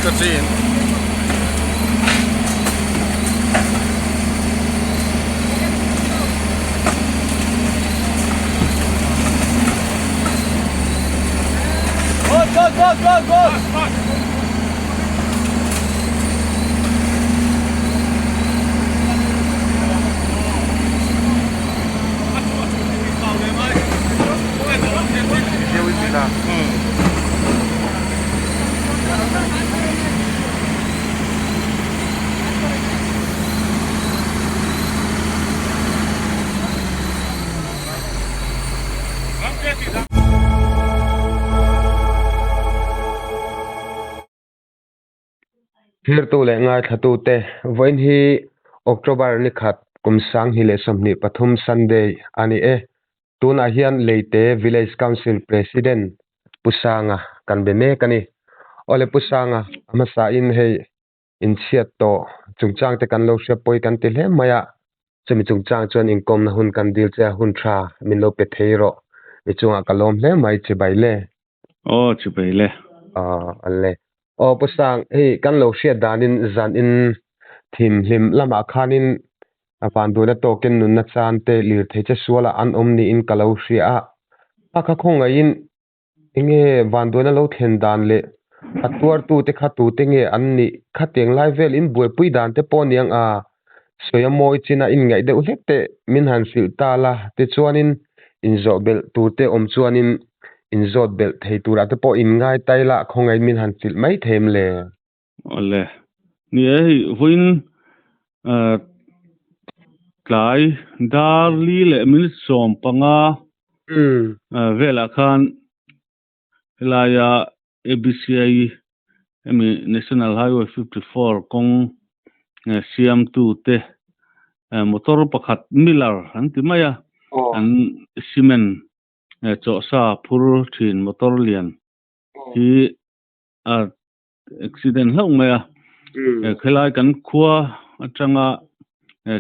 Kachin. Go, go, go, go, go! Thirtu leh ngaithlatute, vawiin hi October ni khat kum 2023 Sunday a ni e. Tunah hian Leite Village Council President Pu Sanga kan be mek a ni. Awle Pu Sanga, a hmasain hei inchhiat tawh chungchang te kan lo hria pawi kan ti hle mai a, chumi chungchang chuan inkawmna hun kan dil che a, hun tha min lo pe thei rawh. Mi chungah ka lawm hle mai, chibai le. Aw, chibai le. Aw, le. Aw Pu Sang, hei kan lo hriat danin zanin thimhlim lamah khanin a vanduaina tawkin nunna chan te lirthei che sualah an awm niin ka lo hria a. A kha khawngaihin enge vanduaina lo thlen dan leh a tuartute kha tute nge an nih khatiang lai vel in buaipui dan te pawh aniang a sawi a mawi chin a inngaih deuh hlek teh min han hrilh ta la tichuanin inzawh belh tur te awm chuanin inzawt belh thei turah te pawh inngai tai la khawngaih min han hrilh mai thei em le? Awle, ni e hei vawiin tlai dar li leh minute 15 velah khan helaia ABCI hemi National Highway 54 kawng siamtute motor pakhat Miller an ti mai a, an cement chawhsa phur thin motor lian hi a accident hlauh mai a. Khelai kan khua atanga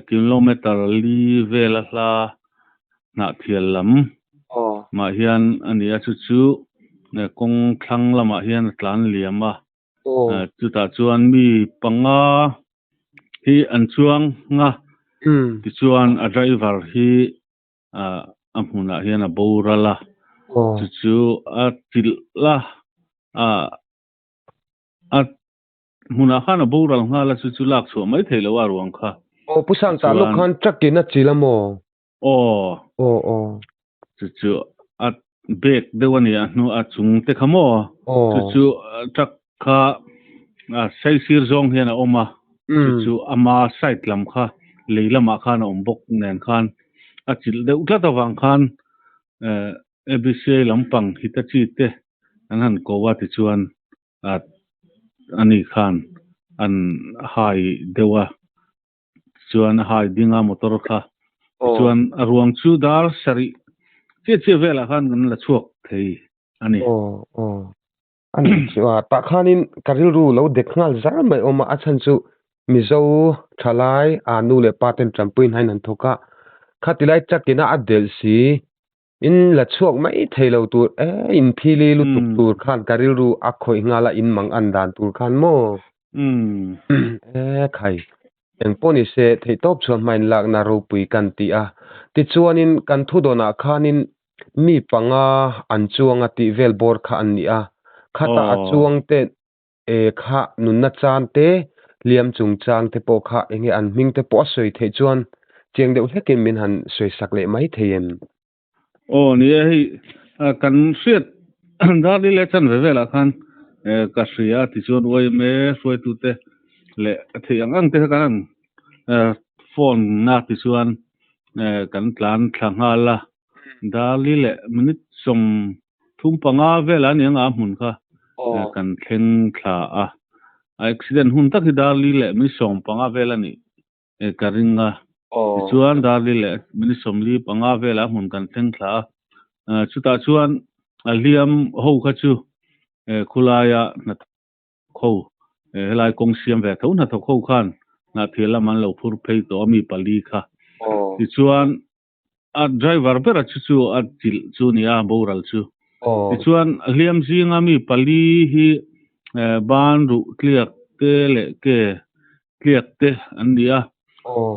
kilometer li vela hla Hnahthial lam mah hian a ni a, chu chu kawng thlang lamah hian a tlan liam a, chutah chuan mi panga hi an chuang a, tichuan a driver hi a hmunah hian a boral a, chu chu a chilh la a hmunah khan a boral nghal a, chu chu lak chhuah mai theih loh a ruang kha. Aw Pu Sangta lawk khan truck in a chilh a maw? Aw. Aw aw. Chu chu a bag deuh a ni a hnu a chung te kha maw? Aw. Chu chu truck kha a saisir zawng hian a awm a, chu chu ama side lam kha lei lamah khan a awm bawk nen khan a chilh deuh tlat avang khan ABCA lampang Hitachi te an han ko a tichuan ani khan an hai deuh a chuan a hai ding a motor kha tichuan a ruang chu dar sarih chiah chiah velah khan kan la chhuak thei a ni. Aw aw a ni chu a tah khanin ka rilru lo dek nghal zar mai awm a a chhan chu Mizo thalai a nu leh pa ten tanpui hnain an thawk a khatilai chakin a a delh si In la chhuak mai thei lo tur e, in phili lutuk tur khan ka rilru a khawih nghal a, in mang an dan tur khan maw? E khai, eng pawh ni se theihtawp chuan hma in lakna ropui kan ti a. Tichuanin kan thudawnah khanin mi panga an chuang a tih vel bawr kha an ni a, khata a chuang te e kha nunna chan te, hliam chungchang te pawh kha enge an hming te pawh a sawi theih chuan chiang deuh hlekin min han sawi sak leh mai thei em? Aw ni e, hei kan hriat Darli leh chan ve velah khan ka hria a tichuan YMA hruaitute leh theih ang ang te kha kan han phone na tichuan kan tlan thla nghal a, Darli leh minute 35 velah a ni ang a hmun kha kan thleng thla a, a accident hun tak hi Darli leh minute 15 vel a nih ka ring a, tichuan Darli leh minute 45 velah hmun kan thleng thla a, chutah chuan a hliam ho kha chu khulaia hnathawk ho helai kawng siam ve tho hnathawk ho khan Hnahthial lam an lo phur phei tawh a mi pali kha, tichuan A driver bera chu chu a chilh chu a ni a, boral chu. Tichuan hliam zinga mi pali hi Ban ruh tliak te leh ke tliak te an ni a.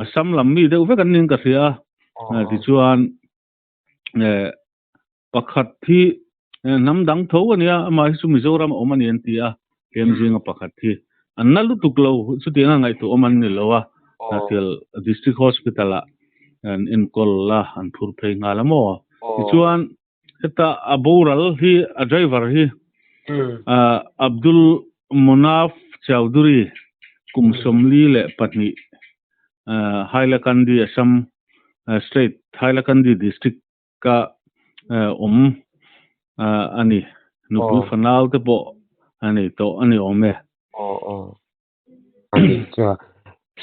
Assam lam mi deuh vek an niin ka hria a. Tichuan pakhat hi hnam dang tho a nia, amah hi chu Mizoram a awm a ni an ti a, tlem zinga pakhat hi an na lutuk lo, chutianga ngaihtuah awm an ni lo a, Hnahthial District Hospital ah an enkawl a, an phur phei nghal a maw? Tichuan heta a boral hi a driver hi Abdul Munaf Chowdhury kum 42 Hailakandi Assam State Hailakandi District ka awm a ni. Nupui fanau te pawh a nei tawh a ni awm e. Aw aw. A nih chuan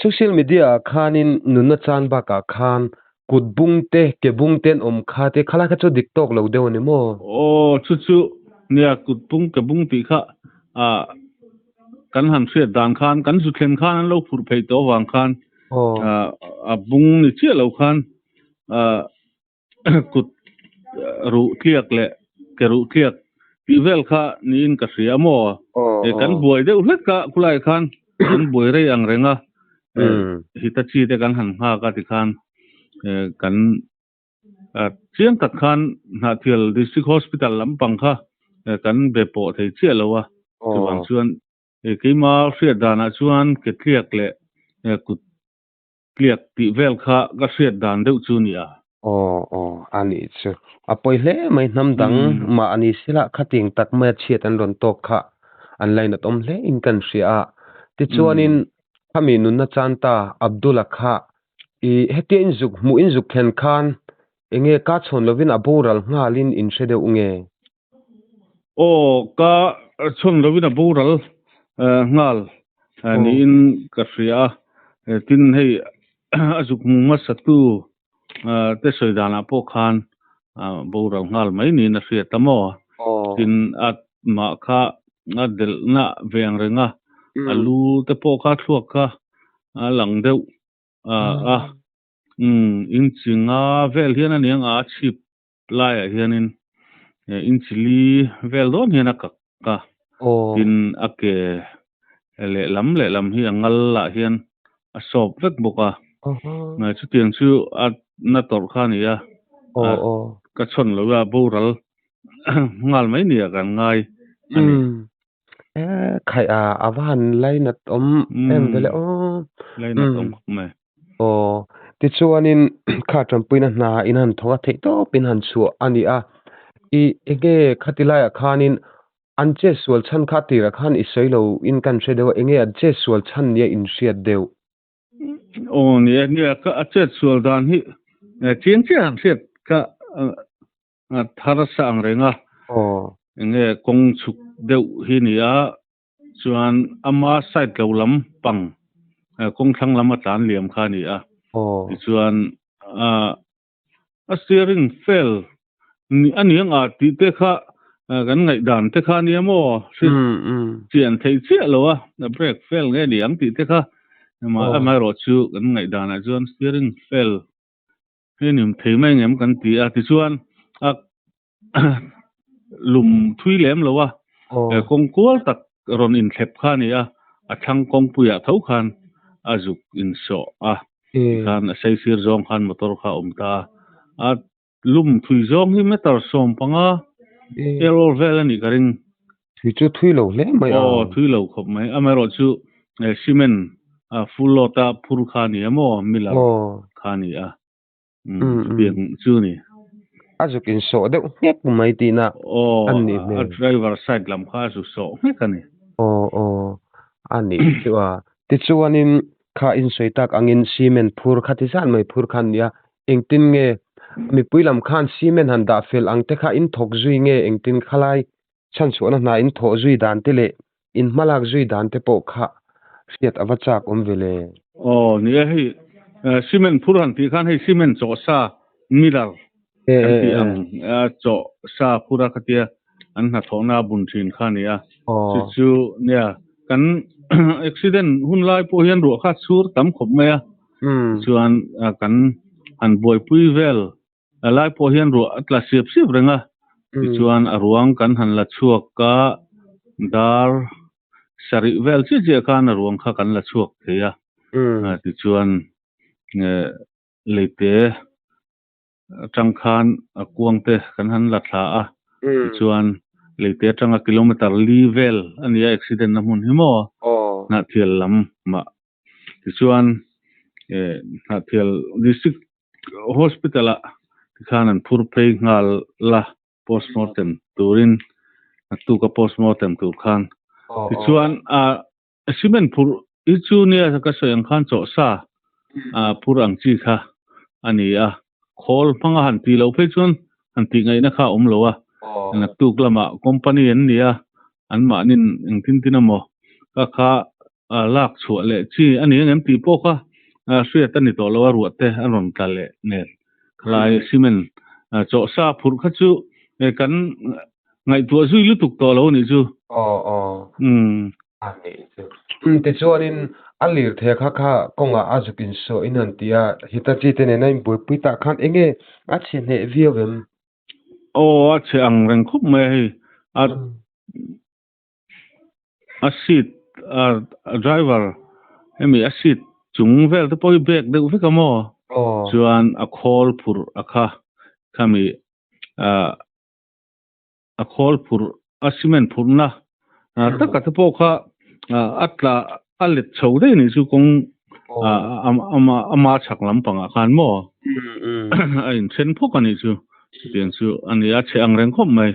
social media ah khanin nunna chan bakah khan kut bung te ke bung te an awm kha te khalai kha chu dik tawk lo deuh a ni maw? Aw chu chu nia kut bung ke bung tih kha ah kan han hriat dan khan kan zu thlen khan an lo phurh phei tawh avang khan a bung ni chiah lo khan ah kut ruh tliak leh ke ruh tliak tih vel kha niin ka hria maw? Kan buai deuh hlek a khulai khan kan buai rei ang reng a Hitachi te kan han nghak a tikhan kan chiang tak khan Hnahthial District Hospital lampang kha kan be pawh thei chiah lo a chuvang chuan keima hriat danah chuan ke tliak leh kut Tliak tih vel kha ka hriat dan deuh chu nia. Aw aw a nih chu. A pawi hle mai hnam dang mah a ni sela khatiang tak maia chhiat an rawn tawk kha an lainat awm hle in kan hria a. Tichuanin khami nunna chan ta Abdul-a kha i hetia inzuk hmuh inzuk thlen khan enge ka chhawn lovin a boral nghalin in hre deuh nge? Aw, ka chhawn lovin a boral nghal niin ka hria a, tin hei a zuk hmu hmasa tu te sawi danah pawh khan boral nghal mai niin a hriat a maw? Tin a mah kha a delhna ve ang reng a, a lu te pawh kha thluak kha a lang deuh a, inchi nga vel hian a niang a chhip laiah hianin inchi li vel dawn hian a kak a, tin a ke lehlam lehlam hi a ngal lah hian a sawp vek bawk a, chutiang chu a na tawrh kha a ni a, ka chhawn lo a boral nghal mai nia kan ngai a ni. Khaih a, a va han lainat awm em vele aw. Lainat awm khawp mai. Aw, tichuanin kha tanpuina hna in han thawk a theih tawp in han chhuah a ni a. I enge khati laiah khanin an che sual chhan kha tirah khan i sawi lo in kan hre deuh a, enge an che sual chhan nia in hriat deuh? Aw ni e, nia ka a chet sual dan hi chiang chiah han hriat ka thar sa ang reng a, enge kawng chhuk deuh hi ni a, chuan ama side lo lam pang kawng thlang lam a tlan liam kha a ni a, tichuan a steering fail a ni ang a tih te kha kan ngaihdan te kha a nia maw chian theih chiah lo a, brake fail nge ni ang tih te kha amaherawhchu kan ngaihdanah chuan steering fail Hei ni thei mai ngem kan ti a, tichuan a lum thui lem lo a, kawng kual tak rawn inthlep kha a ni a, a thlang kawngpuiah tho khan a zuk insawh a, tikhan a saisir zawng khan motor kha a awm ta a, a lum thui zawng hi meter 15 error vel a nih ka ring. Thui chu thui lo hle mai a. Aw, thui lo khawp mai. Amaherawhchu cement full load a phur kha a ni a maw, miller kha a ni a. Chutiang chu a ni. A zuk insawh deuh nghek mai tihna a nih hmel. Aw, a driver side lam kha a zuk sawh nghek a ni. Aw, aw, a nih chu a. Tichuanin kha insawi tak angin cement phur kha ti zat mai phur kha a ni a, engtin nge mipui lam khan cement han dah fel ang te kha in thawk zui nge engtin khalai Chhanchhuahna hna in thawh zui dan te leh in hmalak zui dan te pawh kha hriat a va chak awm ve le. Aw ni e, hei cement phur han tih khan hei cement chawh sa miller kan tih ang chawh sa phur a khatia an hnathawhna a bun thin kha a ni a, chu chu nia kan accident hun lai pawh hian ruah kha chhur tam khawp mai a, chuan kan han buaipui vel A lai pawh hian ruah a tla siap siap reng a, tichuan a ruang kan han la chhuak a, dar. Sarih vel chiah chiah khan a ruang kha kan la chhuak thei a, tichuan leite atang khan a kuang te kan han la thla a, tichuan leite atanga kilometer li vel a ni a accident na hmun hi maw Hnahthial lam mah tichuan Hnahthial district hospital ah tikhan an phur phei nghal la. Postmortem turin naktuk a postmortem tur khan tichuan a cement phurh hi chu nia ka sawi ang khan chawhsa a phur ang chi kha a ni a khawl hmanga han tih loh phei chuan han tih ngaihna kha a awm lo a naktuk lamah company an ni a anmahnin engtin tin emaw ka kha lak chhuah leh chi a ni ang em tih pawh kha hriat a ni tawh lo a, ruah te a rawn tla leh nen khalai cement chawhsa phurh kha chu kan ngaihtuah zui lutuk tawh lo a nih chu. Aw aw a nih chu. Tichuanin a lirthei kha kha kawngah a zuk insawh in han ti a, Hitachi te nena inbuaipui tah khan enge a chhe hneh viau em? Aw a chhe ang reng khawp mai a hei a. A seat a driver hemi a seat chung vel te pawh hi bag deuh vek a maw chuan a khawl phurh a kha khami ah a khawl phurh a cement phurh na taka te pawh kha a tla a let chho daih a nih chu kawng ama chhak lampangah khan maw a inthen phawk a nih chu chutiang chu a ni a chhe ang reng khawp mai.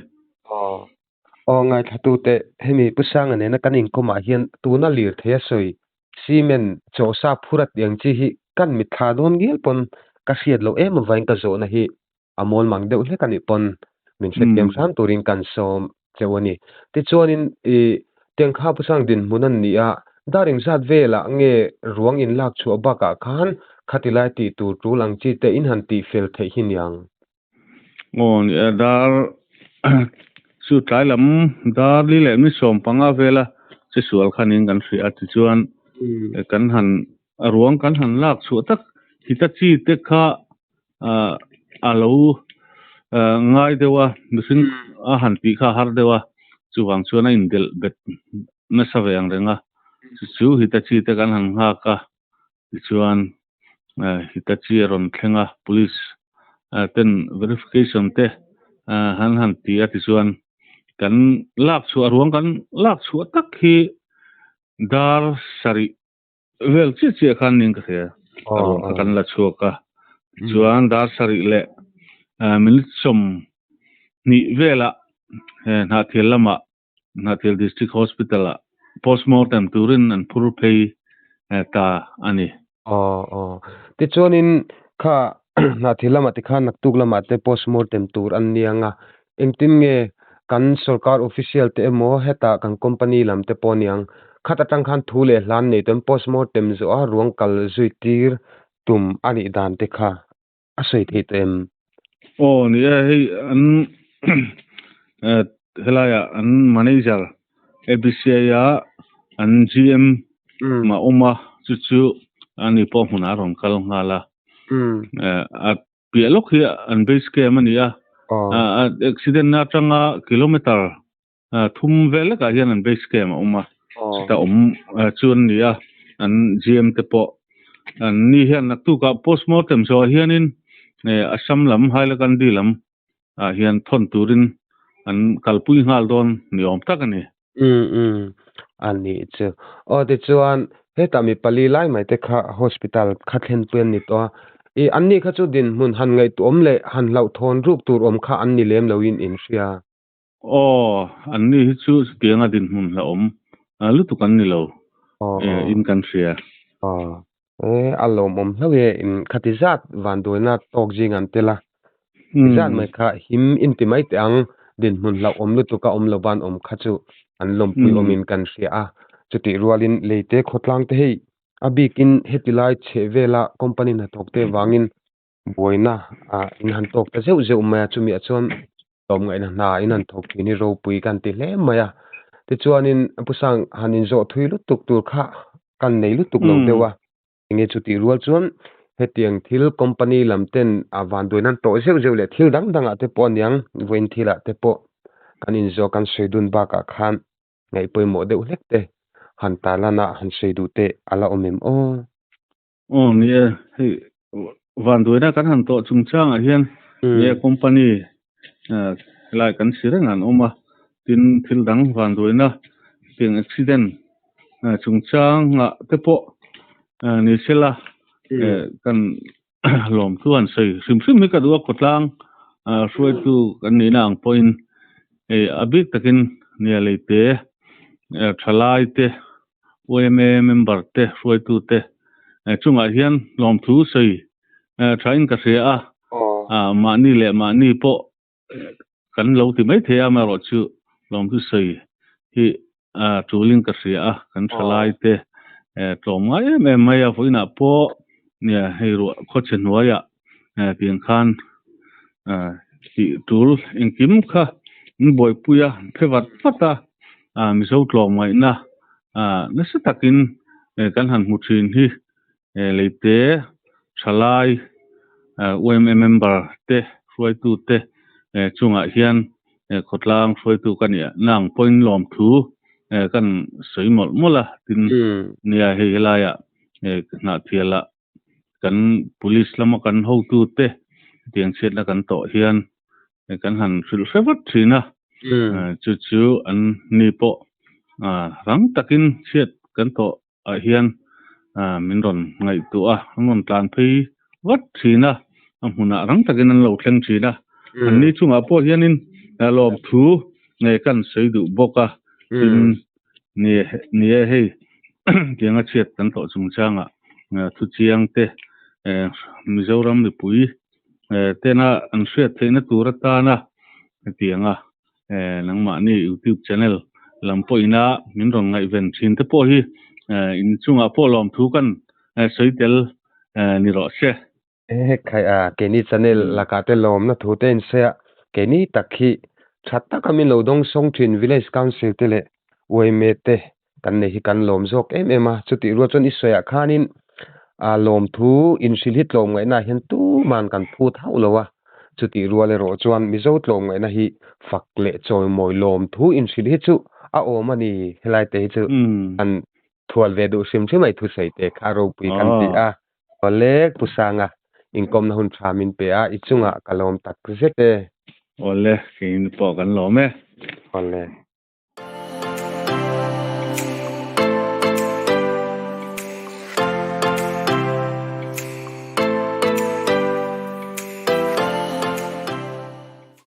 Aw ngaithlatute, hemi Pu Sanga nena kan inkawmah hian tuna lirthei a sawi cement chawhsa phur a tih ang chi hi kan mitthla dawn ngial pawn ka hriat loh em avain ka zawhna hi a mawl mang deuh hlek a nih pawn min hrethiam hram turin kan sawm cheu a ni. Tichuanin i Tengkha Pu Sang dinhmun an ni a, dar engzat velah nge ruang in lak chhuah bakah khan khatilai tih tur tul ang chi te in han tih fel theih hi niang. Aw ni e, dar chu tlai lam dar li leh mi 15 vela che sual khan in kan hria tichuan kan han a ruang kan han lak chhuah tak Hitachi te kha a lo ngai deuh a mihring a han tih kha a har deuh a chuvang chuan a indelh bet nasa ve ang reng a chu chu Hitachi te kan han nghak a tichuan Hitachi a rawn thleng a police ten verification te han han ti a tichuan kan lak chhuah ruang kan lak chhuah tak hi dar sarih vel chiah chiah khan ning ka hria a ruang kha kan la chhuak a tichuan dar sarih leh minute 20 velah Hnahthial lamah Hnahthial District Hospital ah postmortem turin an phur phei ta a ni. Aw aw. Tichuanin kha Hnahthial lamah tikhan naktuk lamah te postmortem tur an ni ang a, engtin nge kan sorkar official te emaw hetah kan company lam te pawh a ni ang, khat atang khan thu leh hlan nei chuan postmortem zawh a ruang kal zui tir tum a nih dan te kha a sawi theih tawh em? Aw ni e, hei an helaiah an manager ABCI a an GM mah awm a, chu chu ani pawh hmunah a rawn kal nghal a. A piah lawk hi an base camp a ni a, accident na atanga kilometer thum vel lekah hian an base camp a awm a chutah awm chu an ni a an GM te pawh an ni hian naktukah postmortem zawhah hianin Assam lam Hailakandi lam ah hian thawn turin an kalpui nghal dawn ni awm tak a ni. Umm umm a nih chu. Aw tichuan hetah mi pali lai mai te kha hospital kha thlenpui an ni tawh a, ih an ni kha chu dinhmun han ngaihtuah awm leh han hlauhthawn ruk tur awm kha an ni lem loin in hria. Aw, an ni hi chu chutianga dinhmun hlauhawm lutuk an ni lo in kan hria. Aw, e a lawmawm hlauh e, in khati zat vanduaina tawk zing an tel a, ti zat mai kha him in ti mai teh ang, dinhmun hlauhawm lutuk a awm lo van awm kha chu an lawmpui awmin kan hria a, chutih rualin leite khawtlang te hei a bikin heti lai chheh vela company hnathawk te vangin buaina ah in han tawk ta zeuh zeuh mai a chumi ah chuan tlawmngaihna hna in han thawk thin hi ropui kan ti hle mai a tichuanin Pu Sang han inzawh thui lutuk tur kha kan nei lutuk lo deuh a enge chutih rual chuan hetiang thil company lam ten a vanduaina an tawh zeuh zeuh leh thil dang dang ah te pawh aniang vawiin thil ah te pawh kan inzawh kan sawi dun bakah khan ngaih pawimawh deuh hlek te. han tarlan a han sawi duh teh a la awm em aw? Aw ni e, hei vanduaina kan han tawh chungchangah hian ni e company helai kan si reng an awm a, tin thil dang vanduaina tiang accident chungchangah te pawh ni sela kan lawmthu han sawi hrim hrim hi ka duh a, khawtlang hruaitu kan nihna ang pawhin hei a bik takin nia leite thalai te yma member te hruaitu te chungah hian lawmthu sawi thain ka hria a, mahni leh mahni pawh kan lo ti mai thei a, amaherawhchu lawmthu sawi hi tulin ka hria a, kan thalai te tlawm ngai em em mai a, vawiinah pawh hei ruah khawchhe hnuaiah tiang khan tih tul engkim kha an buaipui a, an phe vat vat a, Mizo tlawm ngaihna nasa takin kan han hmu thin hi leite thalai yma member te hruaitu te chungah hian khawtlang hruaitu ka nih na ang pawhin lawmthu kan sawi mawlh mawlh a tin nia hei helaiah hnahthialah kan police lama kan hotu te hetiang chhiatna kan tawh hian kan han hrilh hre vat thin a chu chu an ni pawh rang takin chhiat kan tawh ah hian min rawn ngaihtuah a, an rawn tlan phei vat thin a, a hmunah rang takin an lo thleng thin a, an ni chungah pawh hianin lawmthu kan sawi duh bawk a, tin ni e hei tianga chhiat kan tawh chungchangah thuchiang te Mizoram mipui tena an hriat theihna tur atana hetianga nangmahni youtube channel lam pawhina min rawn ngaihven thin te pawh hi inchungah pawh lawmthu kan sawi tel ni rawh se. He khai a, keini channel lakah te lawmna thu te in sawi a, keini tak hi tha taka min lo dawng sawng thin village council te leh yma te kan nei hi kan lawm zawk em em a, chutih rual chuan i sawiah khanin ah lawmthu inhrilh hi tlawmngaihna ah hian tuman kan phut hauh lo a, chutih rual erawh chuan Mizo tlawmngaihna hi fak leh chawimawi lawmthu inhrilh hi chu a awm a ni, helai te hi chu kan thual ve duh hrim hrim a i thusawi te kha ropui kan ti a, Awle Pu Sanga inkawmna hun tha min pe a, i chungah ka lawm tak zet e. Awle, keini pawh kan lawm e. Awle.